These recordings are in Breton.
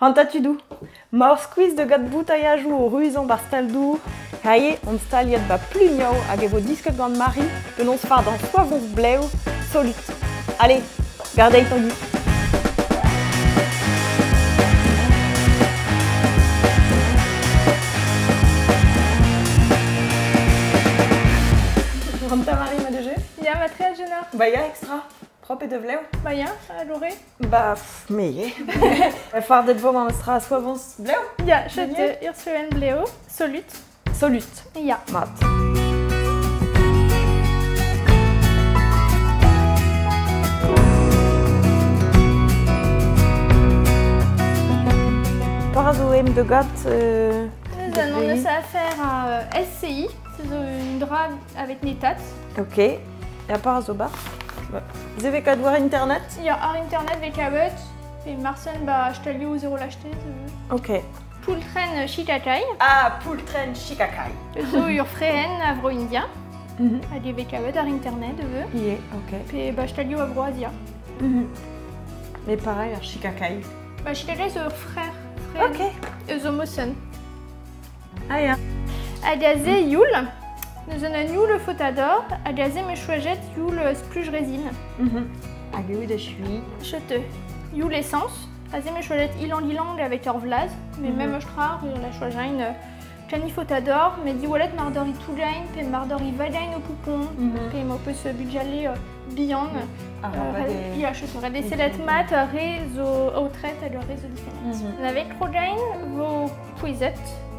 Hanta tudou. Maor skuizh da gad boutailhajoù o ruzañ bar stal-dour. Hae, on staliet ba Plugnav hag e vo disket gant Marie penaos fardañ soavoñs blev solut. Allez, gardeit Tanguy. Hanta Marie, ma DG? Ya, ma tre a Ba ya, extra. Prop e de vlev? Ba ya, a Ba, pff, me ivez. Fardet vo memestra soavoñs blev? Ya, chet ur bleo, solut. Solut. Ya. Mat. Para zo em de gat Nous avons eus affaire à SCI, c'est une dra avec netat. Ok. Ya para zo bar? Ze vez kat war internet? Ya, ar internet vez kavet, pe marsen ba stalioù 0 l'acheter. Ok. Poultren shikakai. Ah, poultren shikakai. Zo ur frehen a vro India. Hag e vez kavet ar internet eve. Ie, ok. Pe ba stalioù a vro Asia. Mais pareil, ar shikakai. Ba shikakai zo ur frère. Frehen. Ok. Zo mosen. Ah ya. Hag aze youl. Nous en an youl fotador, hag aze me choajet youl spluj résine. Hag eo da chui. Chete. Youl essence. Aze me choajet ilang ilang avec ur vlaz, mais même ostra, la choajain canifotador, mais diwalet mar dor i tougain, pe mar dor i vagain o poupon, pe ma peus budjale bihan. Ah, ba de... Ya, chete, re deselet mat, re zo aotret hag re zo diferent. Avec krogain vo pouezet,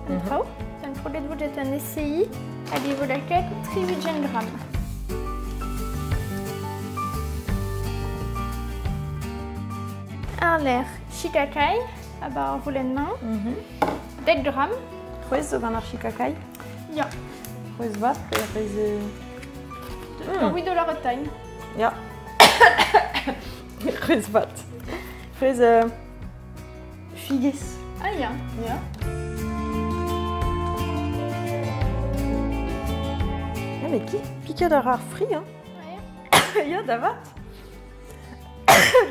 an traoù. Un kroget vo jet an SCI, hag e vo lakaet 68 gram. Ar l'air shikakai, a ba ar volenn main, 10 gram. C'hwez zo gant ar shikakai? Ya. C'hwez vat pe c'hwez... Ur 8$ e time. Ya. C'hwez vat. C'hwez... figez. Ah ya. Ya. Ah, mais qui piquet ar ar fri, hein? Ouais. Ya, da vat.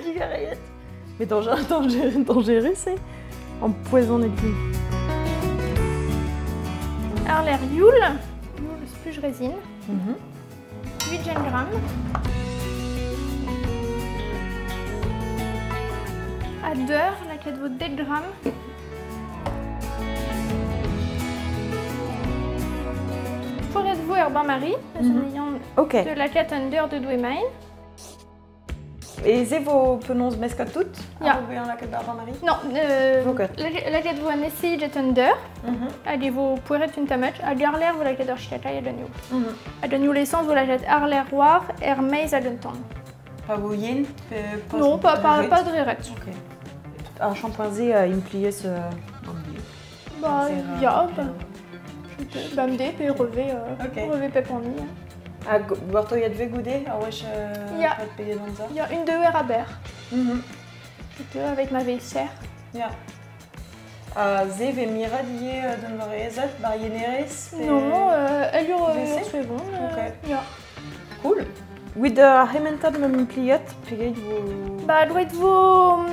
Digareiet. Mais dangereux, c'est empoisonné de Ar l'air youl, youl spluj résine, 8 gram. A deur, lakaet vo 10 gram. Poiret vo ur bain-marie, Ok. de lakaet an deur de douemain. Et ze vo penaos meskat tout? Ya. Ar vezañ lakaet bar bain-marie? Non, Vo ket. lakaet vo an SCI jet an deur, hag e vo poiret un tamatch, hag ar l'air vo lakaet ur shikakai hag an youl. Hag an youl essence vo lakaet ar l'air war, er meiz hag an tan. Pa vo yen? Pe pas Non, pas, pas, dreret? pas dreret. Ok. Ar shampoing-ze a impliez Ba, ya, ba, ba mde pe reve, Ok. reve pep an ni. Ha gortoiet ve goude, ar wech Ya. pad peget an za? Ya, une deux er aber. Je avec ma vaisselle. Ya. Ha ze ve mirat ivez d'an war ezat, bar yenerez? Pe... Non, elle ur Vaisselle? suivant. Ok. Ya. Cool. Wid ar c'hementad ma impliet, peget vo... Ba, droit vo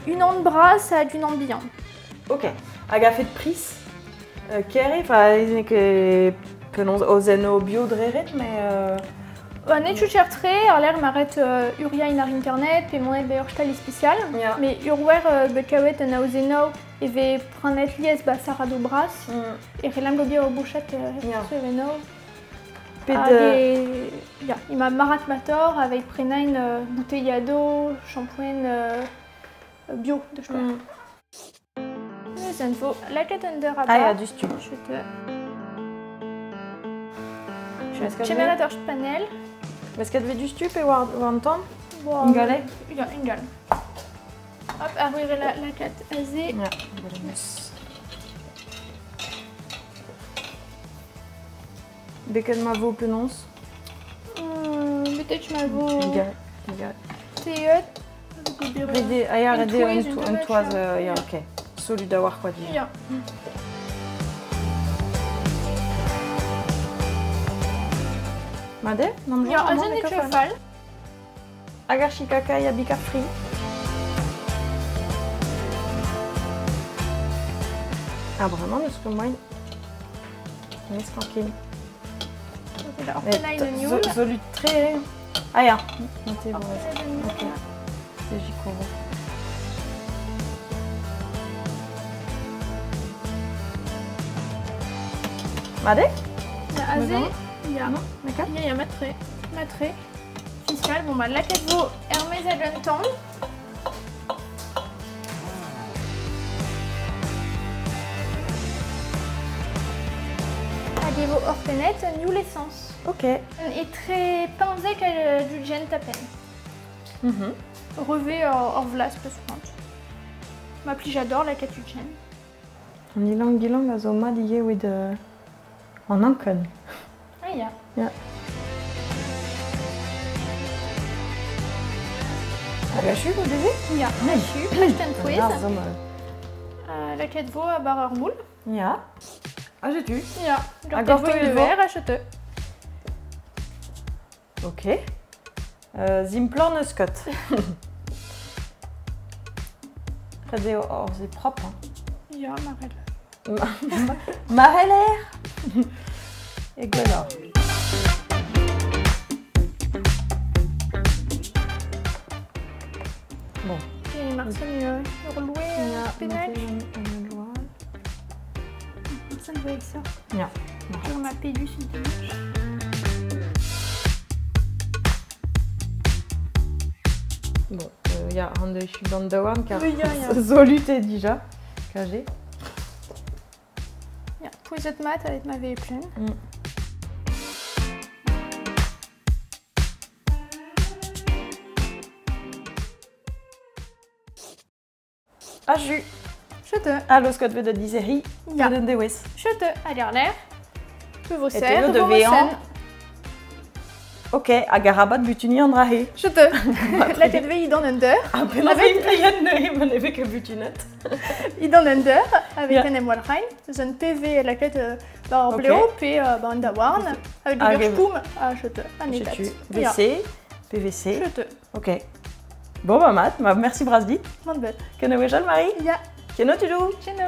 une an bras hag une an bihan. Ok. Hag a fet pris kere, enfin, ez ket penaos ozenno bio dreret, mais... Ba, net choucher tre, ar l'air maret uria in ar internet, pe monet be ur stal ispicial. Ya. Mais ur wer bet kaouet an aozenno e ve pranet lies ba sarado bras, e relam go ur bouchet Ya. sueveno. Pet, Hag e, ya, ima marat mator avec prenain bouteillado, shampoing bio de chouer. Nous en vo lakaet an deur a Ah, ya, ba. du stu. Je te... Est-ce que Chemerat ur panel. Mesket ve du stu pe war, war an tan? Bon, Ingale? Ya, ingal. Hop, ar wir la, lakaet aze. Ya. Beket ma vo penaos? Peut-être ma vo Ingale. Ingale. teet. Rede, ah ya, Une rede touez, un, une un tamatch, toaz, ya. ya, ok. Solud a war quoi dire. Ya. Made? Nam Ya, aze net fall. Hag ar shikakai a bik ar fri. Ah, bremañ n'eus ket moaien. Meskañ ken. Solut tre. Ah ya, Ok. C'est jikoro. Made? Ya, aze, ya. Ya, ya, matre. Matre. Fiscal, bon bah, lakaet vo er-maez hag un tamm. Hag e vo oc'hpennet un youl essence. Ok. Etre 15 hag dugent a penn. Revez ur vlas peus c'hoant. Ma plij ador lakaat ugent. An ilang-ilang a zo mat ivez evit an anken. Ah ya. Ya. Hag achu goude-se? Ya, achu, prest en pouez. Lakaet vo a-bar ur moul. Ya. Ah, setu. Ya, Ha gortet vo gortoet une vo. verre, achete. Ok. Zimplan eus ket. Ret eo hor se propre. Hein. Ya, marel. Mareller. E gwelloc'h. Bon. Et Marcel ur loe Ya, pennak. Marcel Marcel voe ça. Ya. Sur ma pédus une démarche. Bon, ya, an de gant daouarn kar Oui, ya, ya. zolut eo dija, kaje. Ya, pouezet mat avec ma veille pleine. Ah, ju. Chete. Allo, skot vet da dizeri. Ya. Den dewez. Chete, hag ar l'air. Pe vo Et ser, eo de vo vean. sen. Ok, hag arabat butuni an drahe. Chete. Lakaet ve idan under. Ah, penaos Avec- e impliet neuze ma ne vez ket butunet. Idan under, avec Ya. un emwalc'hain. Eus un PV lakaet bar Ok. bleo pe bar an daouarn. Avec Hag du e- spoum ah, chete, an etat. Setu, Ya. VC, PVC. Chete. Ok. Bon, bah mat, ma merci bras dit. Mant bet. Ken a wechall, Marie? Ya. Keno, tu Keno.